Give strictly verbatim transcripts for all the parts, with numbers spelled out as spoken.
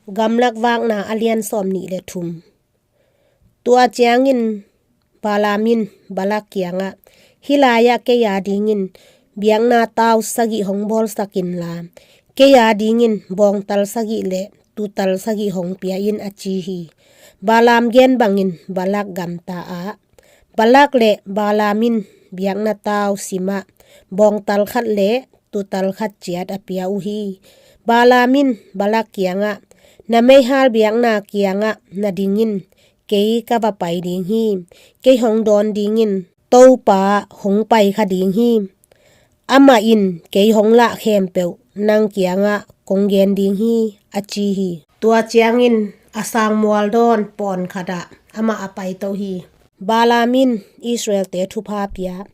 Gamlak Vakna a lian sawmnih le thum. Tua ciangin Balaam in Balak kiangah, "Hih lai-ah kei a dingin biakna tau sagih hong bawlsak inla, kei a dingin bawngtal sagih le tutal sagih hong pia in," a ci hi. Balaam gen bangin Balak gamta a, Balak le Balaam in biakna tau simah bawngtal khat le tutal khat ciat a pia uh hi. Balaam in Balak kiangah, "Na meihal biakna kiangah na dingin kei ka va pai ding hi. Kei hong dawn dingin Topa hong pai kha ding hi. Amah in kei hong lah khempeuh nang kiangah kong gen ding hi," a ci hi. Tua ciangin a sang mualdawn pawn khatah amah a paito hi. Balaam in Israel-te thupha pia.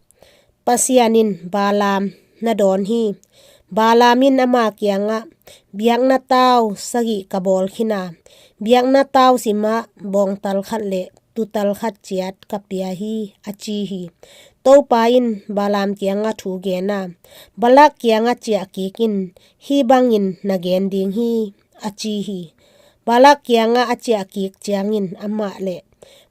Pasian in Balaam na dawn hi. Balaam in ama kiangah, "Biakna tau sagih ka bawl khin a, biakna tau simah bawngtal khat le tutal khat ciat ka pia hi," a ci hi. Topa in Balaam kiangah thu gen a, "Balak kiangah ciah kik in, hih bangin na gen ding hi," a ci hi. Balak kiangah a ciah kik ciangin amah le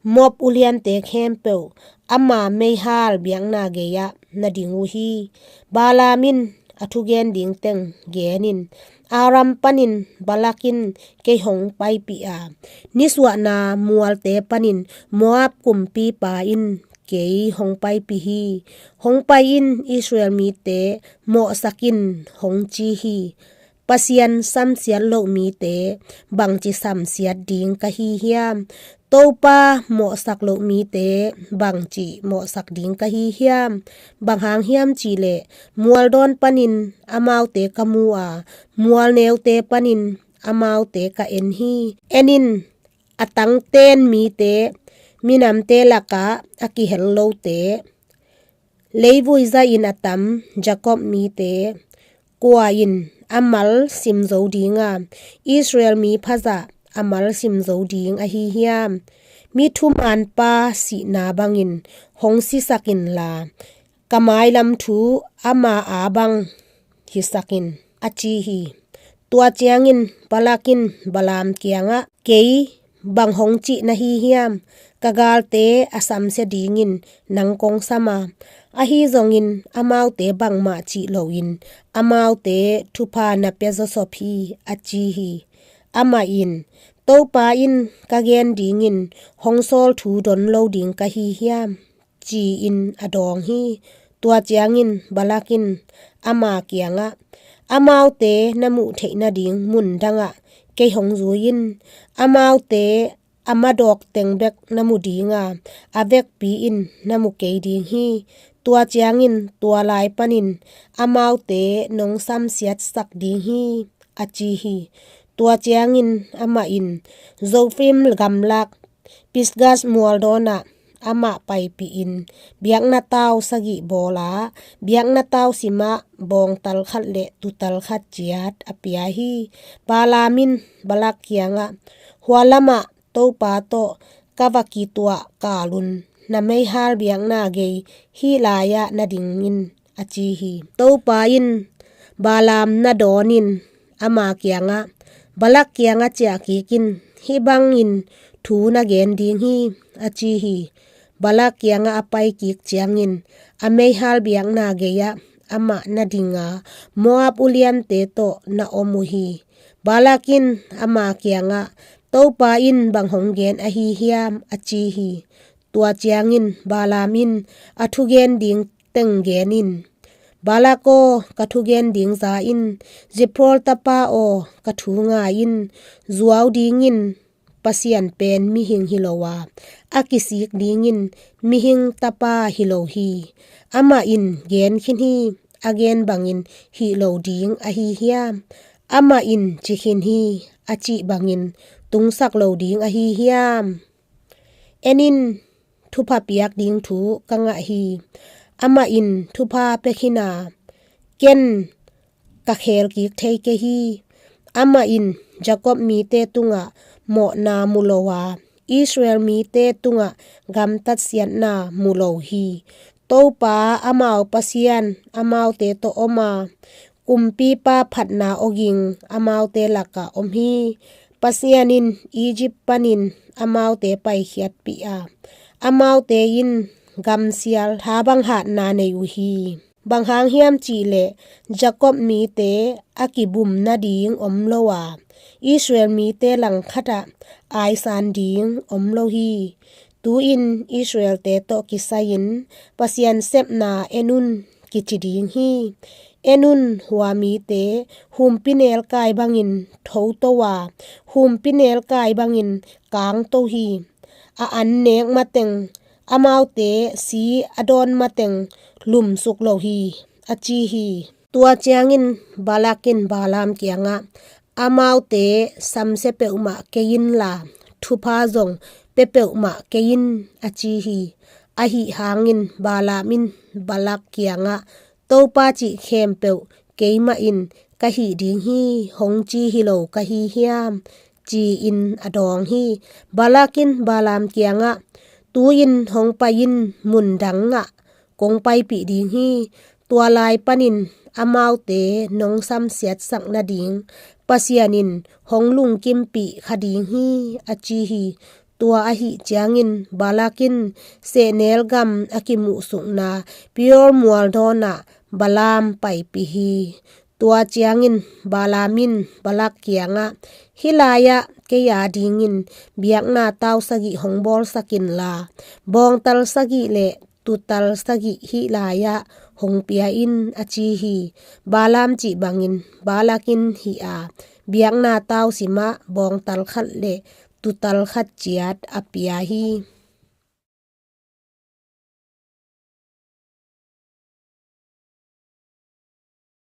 Moab uliante khempeuh ama meihal biakna gei-ah na ding uh hi. Balaam in a thugen ding teng gen in, "Aram panin Balak in kei hong paipih a, nisuahna mualte panin Moab kumpipa in kei hong paipih hi. Hong pai in, Israel mite mawhsak in," hong ci hi. Pasian samsiat loh mite bangci samsiat ding ka hi hiam? Topa mawhsak loh mite bangci mawhsak ding ka hi hiam? Bang hang hiam cihleh mualdawn panin amaute ka mu a, mualneute panin amaute ka en hi. En in, a tangten mite, minamte lakah a kihel lote, leivui zahin a tam Jakob mite, kua in a mal sim zo ding a, Israel mi phazah a mal sim zo ding ahi hiam? Mi thumanpa sihna bangin hong sisak inla, ka mailam thu ama a bang hisak in, a ci hi. Tua ciangin Balak in Balaam kiangah, "Kei bang hong cih na hi hiam? Ka galte a samsia dingin nang kong sam a, ahi zongin amaute bangmah cih loin amaute thupha na pia zawsop hi," a ci hi. Amah in, "Topa in ka gen dingin hong sawl thu don lo ding ka hi hiam?" ci-in a dawng hi. Tua ciangin Balak in ama kiangah, "Amaute na muh theih nading mun dangah kei hong zui in. Amaute a madawk teng bek na mu ding a, a vekpi in na mu kei ding hi. Tua ciangin tua lai panin amaute nong samsiatsak ding hi," a ci hi. Tua ciangin amah in Zophim gamlak Pisga mualdawnah amah paipihin, biakna tau sagih bawl a, biakna tau simah bawngtal khat le tutal khat ciat a pia hi. Balaam in Balak kiangah, "Hua lamah Topa tawh ka va kituah kalun, na meihal biakna gei hih lai-ah na ding in," a ci hi. Topa in Balaam na dawn in ama kiangah, "Balak kiangah ciah kik in, hih bangin thu na gen ding hi," a ci hi. Balak kiangah a pai kik ciangin a meihal biakna gei-ah amah na ding a, Moab uliante tawh na om uh hi. Balak in ama kiangah, "Topa in bang hong gen ahi hiam?" a ci hi. Tua ciangin Balaam in a thugen ding teng gen in, "Balak aw, ka thugen ding za in, Ziphor tapa aw, ka thu ngai in. Zuau dingin Pasian pen mihing hi lo a, a kisik dingin mihing tapa hi lo hi. Amah in gen khin hi, a gen bangin hih lo ding ahi hiam? Amah in ci khin hi, a cih bangin tungsak lo ding ahi hiam? En in, thupha piak ding thu ka ngah hi. Amah in thupha pia khin a, ken ka khel kik thei kei hi. Amah in Jakob mite tungah mawhna mu lo a, Israel mite tungah gamtatsiatna mu lo hi. Topa amau Pasian amaute tawh om a, kumpipa phatna awging amaute lakah om hi. Pasian in Egypt panin amaute paikhiatpih a, amaute in gamsial tha bang hatna nei uh hi. Bang hang hiam cih leh Jakob mite a kibum nading om lo a, Israel mite langkhat ah aisan ding om lo hi. Tu-in Israelte tawh kisai-in Pasian sepna en un kici ding hi. En un, hua mite humpinelkai bangin thoto a, humpinelkai bangin kangto hi. A an nek mateng, amaute si a dawn mateng lumsuk lo hi, a ci hi. Tua ciangin Balak in Balaam kiangah, amaute samsia peuhmah kei inla, thupha zong pia peuhmah kei in, a ci hi. Ahi hangin Balaam in Balak kiangah, Topa cih khempeuh keimah in ka hih ding hi, hong ci hi lo ka hi hiam? Ci-in a dawng hi. Balak in Balaam kiangah, tu-in hong pai in, mun dangah kong paipih ding hi. Tua lai panin amaute nong samsiatsak nading Pasian in hong lungkimpih kha ding hi, a ci hi. Tua ahi ciangin Balak in sehnel gam a kimuhsukna Peor mual dawnah Balaam paipih hi. Tua ciangin Balaam in Balak kiangah, hih lai-ah kei a dingin biakna tau sagih hong bawlsak inla, bawngtal sagih le tutal sagih hih lai-ah hong pia in, a ci hi. Balaam cih bangin Balak in hih a, biakna tau simah bawngtal khat le tutal khat ciat a pia hi.